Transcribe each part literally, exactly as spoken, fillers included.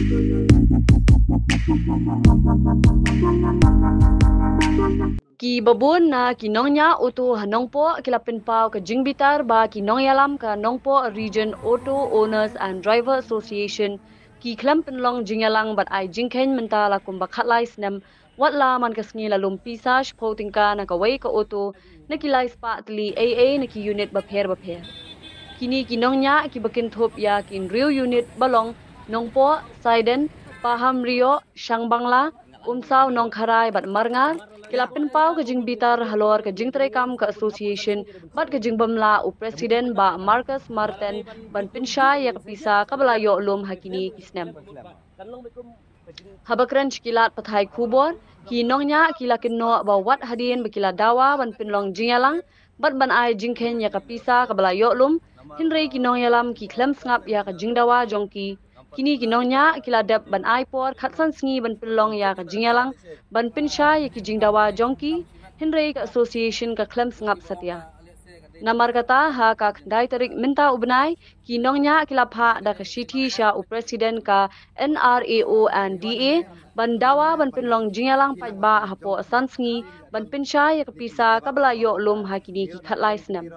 Ki babun na ki nongñiah auto ha Nongpoh ki la pynpaw ka jingbitar ba ki nongïalam ka Nongpoh Region Auto Owners and Driver Association ki khlem pynlong jingïalang bad ai jingkheiñ mynta la kumba khatlai snem, wat la man ka sngi la lum pisa shiphew tyngka na kawei ka auto na ki lai spah tylli ei ei na ki unit bapher bapher. Kine ki nongñiah kiba kynthup ïa ki hynriew unit ba long Nongpoh, Saiden, Pahamrioh, Shangbangla, Umsaw, Nongkharai bad Marngar ki la pynpaw ka jingbitar halor ka jingtreikam ka association bad ka jingbymlah u president Bah Marcus Martin ban pynshai ïa ka pisa kaba la ïoh lum ha kine ki snem. Haba kren sha ki lad pathai khubor, ki nongñiah ki la kynnoh ba wat hadien ba ki la dawa ban pynlong jingïalang bad ban ai jingkheiñ ïa ka pisa kaba la ïoh lum, hynrei ki nongïalam ki khlem sngap ïa ka jingdawa jong ki. Kine ki nongñiah ki la dep ban ai por khatsan sngi ban pynlong ïa ka jingïalang ban pynshai ïa ki jingdawa jong ki, hynrei ka association ka khlem sngap satia. Namar kata, ha ka khyndai tarik mynta u bnai, ki nongñiah ki la phah da ka shithi sha u president ka NRAO and DA ban dawa ban pynlong jingïalang paidbah hapoh san sngi ban pynshai ïa ka pisa kaba la ïoh lum ha kine ki khatlai snem.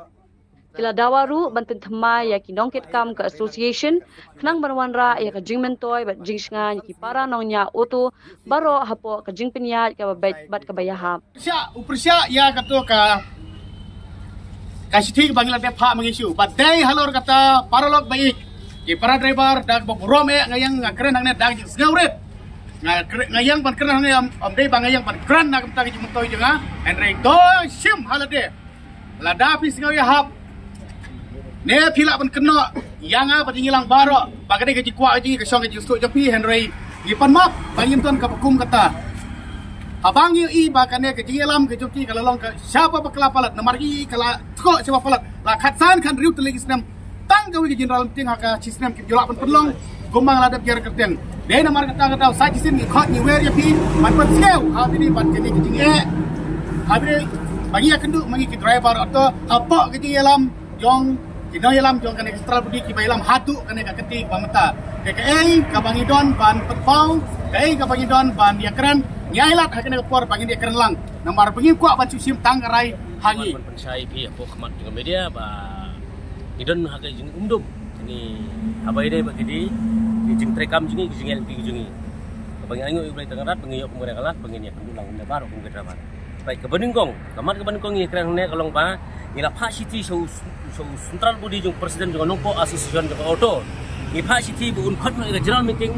Ki la dawa ruh ban pynthymmai ïa ki nongkitkam ka association khnang ban wanrah ïa ka jingmyntoi bad jingshngaiñ ïa ki para nongñiah auto baroh hapoh ka jingpynïaid kaba beit bad kaba ïahap. Pyrshah, u pyrshah ïa kato ka, ka shithi kaba ngi la dep phah ma ngi shu. Bad dei halor kata paralok ba ïeit, ki para driver, da kaba burom eh nga ïeng nga kren hangne da ka jingsngewrit. Nga kren, nga ïeng ban kren hangne, ym, ym dei ba nga ïeng ban kren na ka bynta ka jingmyntoi jong nga. Hynrei to shim ha lade. Lada phi sngew ïahap ne phi lah ban kynnoh ïa nga bad ïa ngi lang baroh ba ka dei ka jingkwah jong ngi, ka shong ka jingsuk jong phi, hynrei ngi pan map ba ngim don kaba kum kata. Haba ngi ïohi ba kane ka jingïalam ka jong ki ka la long ka shaba bakla palat, namar ki ka la tkoh shaba palat, la khatsan khathynriew tylli ki snem. Tang kawei ka general meeting ha ka shisnem kim ju lah ban pynlong. Kumba nga la dep ïa kyrteng, dei namar kata ka daw sa shisien ngi khot ngi wer ïa phi ban pynsngew ha phi ni bad kane ka jingeh. Ha phi ni ba ngi ïakynduh ma ngi ki driver auto hapoh ka jingïalam jong ki nongïalam jong kane ka central body kiba ïalam haduh kane ka kti ba mynta. Te kaei kaba ngi don ban pynpaw, kaei kaba ngi don ban ïakren, ngi ailad ha kane ka por ba ngin ïakren lang. Namar ba ngi kwah ban shu shim tang ka rai ha ngi. Ban pynshai phi hapoh khmat jong ka media ba ngi don ha ka jingumdum. Ngi haba ïadei bad kine ki jingtreikam jong ngi, ki jingïaid lynti jong ngi. Kaba ngi ainguh ïa U Blei Trai Kynrad ba ngi ïoh kum ka lad ba ngin ïakynduh lang kum da baroh kum ka driver. Peit kaba nyngkong, ka mat kaba nyngkong ngi kren hangne ka long ba ngi la phah shithi sha u, sha u central body jong president jong ka Nongpoh Association jong ka auto. Ngi phah shithi ba un khot noh ïa ka general meeting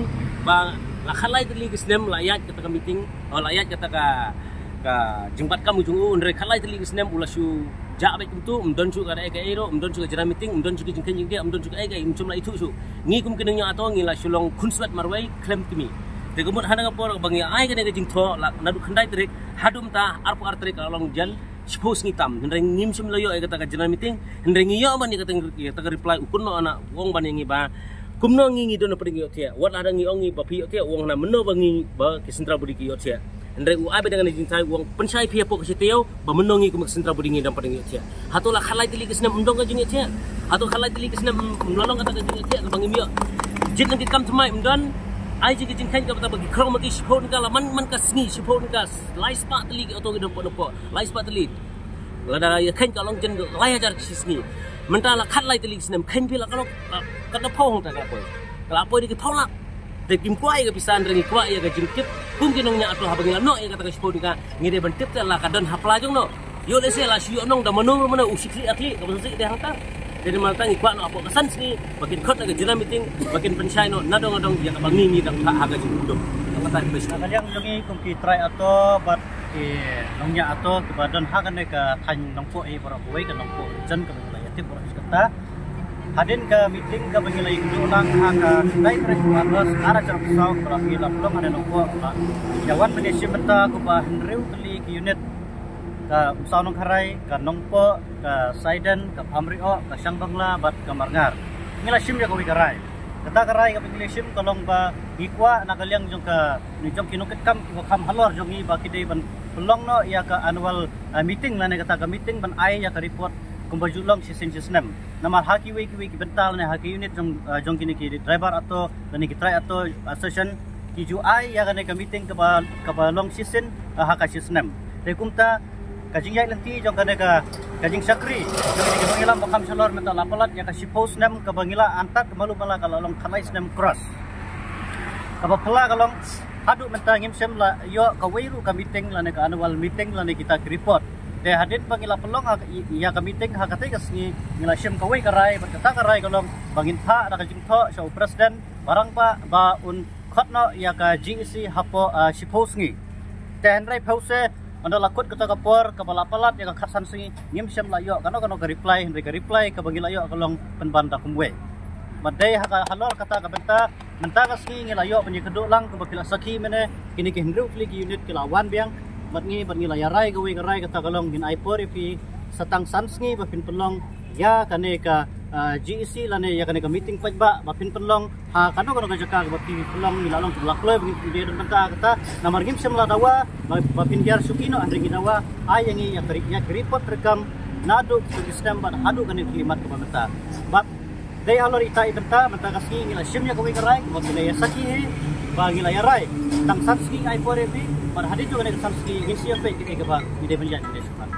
ba la khatlai tylli ki snem la ïaid kata ka meeting, oh, la ïaid kata ka, ka jingbat kam jong u, hynrei khatlai tylli ki snem u la shu jah beit kumtu, ym don shuh ka dei kaei ruh, ym don shuh ka general meeting, ym don shuh ka jingkheiñ jingdiah, ym don shuh kaei kaei, ym shym la ithuh shuh. Ngi kum ki nongñiah auto ngi la shu long khunswet marwei khlem kmie. Te ka mut ha kane ka por ba ngi ai kane ka jingthoh la naduh khyndai tarik haduh mynta arphew ar tarik ka long jan shiphew sngi tam. Hynrei ngim shym la ïoh ïa kata ka general meeting, hynrei ngi ïoh ban ïa kata, ïa kata ka reply u kynnoh na u ong ban ïa ngi ba kumno ngi ngi don napdeng ïohthiah. Wat la dang ngi ong ngi ba phi ïohthiah, u ong na mynno ba ngi ba ki central body ki ïohthiah. Hynrei u ai ba dang na jingthai u ong pynshai phi hapoh ka shi taïew ba mynno ngi kum ka central body ngi don napdeng ïohthiah. Hato la khatlai tylli ki snem ym don ka jingïohthiah? Hato khatlai tylli ki snem ym la long kata ka jingïohthiah kaba ngim ïoh? Jied nang ki kam thymmai ym don. Ai jingkheiñ ka bynta ba ki khrong ma ki shiphew tyngka la man man ka sngi shiphew tyngka. Lai spah tylli ki auto ki don hapoh Nongpoh. Lai spah tylli. Lada ïa kheiñ ka long jan lai hajar ki shi sngi. Mynta la khatlai tylli ki snem kheiñ phi la ka long ka da phew hangta ka la poi. Ka la poi da ki phew lak. Te kim kwah ïa ka pisa, hynrei ngi kwah ïa ka jingtip kum ki nongñiah auto haba ngi la noh ïa kata ka shiphew tyngka. Ngi dei ban tip te la ka don ha pla jong no. Ïoh lehse la shu ïoh nong da mano mano u shi khlieh ar khlieh kaba shu sih dei hangta. Te namar kata ngi kwah noh hapoh ka san sngi ba kin khot na ka general meeting ba kin pynshai noh nadong nadong ïa kaba ngi ngi dang phah ha ka jingdum. Ka liang jong ngi kum ki trai auto bad ki nongñiah auto kiba don ha kane ka thaiñ Nongpoh, eh, baroh kawei ka Nongpoh jan kaba ngi la ïatip baroh shi katta. Hadien ka meeting kaba ngi la ïakynduh lang ha ka khyndai tarik August ar hajar arphew saw kaba la ngi la pynlong ha Nongpoh ba ïa wan ban ïashim bynta kumba hynriew tylli ki unit, ka Umsaw Nongkharai, ka Nongpoh, ka Saiden, ka Pamrioh, ka Shangbangla bad ka Marngar. Ngi la shim ïa kawei ka rai. Kata ka rai kaba ngi la shim ka long ba ngi kwah na ka liang jong ka, jong ki nongkitkam kiba kham halor jong ngi ba ki dei ban pynlong noh ïa ka annual, ah, meeting lane kata ka meeting ban ai ïa ka report kumba ju long shisien shisnem. Namar ha kiwei kiwei ki bynta lane ha ki unit jong, ah, jong kine ki driver auto lane ki trai auto association ki ju ai ïa kane ka meeting kaba, kaba long shisien, ah, ha ka shisnem. Te kumta ka jingïaid lynti jong kane ka, ka jingshakri jong kine ki nongïalam ba kham shalor mynta la palat ïa ka shiphew snem kaba ngi la antad ka malu mala ka la long khatlai snem cross. Kaba phylla ka long haduh mynta ngim shym la ïoh kawei ruh ka meeting lane ka annual meeting lane kita ki report. Te hadien ba ngi la pynlong ha, ïa ka meeting ha katei ka sngi ngi la shim kawei ka rai, bad kata ka rai ka long ba ngin phah da ka jingthoh sha u president ba rangbah ba un khot noh ïa ka G E C hapoh, ah, shiphew sngi. Te hynrei phew se ynda la kut kata ka por kaba la palat ïa ka khatsan sngi ngim shym la ïoh kano kano ka reply, hynrei ka reply kaba ngi la ïoh ka long pynban da kumwei. Bad dei ha ka halor kata ka bynta mynta ka sngi ngi la ïoh ban ïakynduh lang kumba phi la sakhi mynne, kine ki hynriew tylli ki unit ki la wan biang bad ngi, bad ngi la ïarai kawei ka rai, kata ka long ngin ai por ïa phi sa tang san sngi ba phin pynlong ïa kane ka, ah, G E C lane ïa kane ka meeting paidbah ba phin pynlong ha kano kano ka jaka kaba phi pynlong. Ngi la long kumba la kloi ba ngin pynlong bynta kata, namar ngim shym la dawa ba, ba phin hiar shuki noh, hynrei ngi dawa ai ïa ngi ïa ka ri-, ïa ka report treikam naduh ki snem bad haduh kane ka khyllipmat kaba mynta. Bad dei halor ita i bynta mynta ka sngi ngi la shim ïa kawei ka rai kaba ngi la ïa sakhi hi ba ngi la ïarai tang san sngi ai por ïa phi, bad hadien jong kane ka san sngi ngin sa ïa peit kaei kaba ngi dei ban ïaid mynne shakhmat.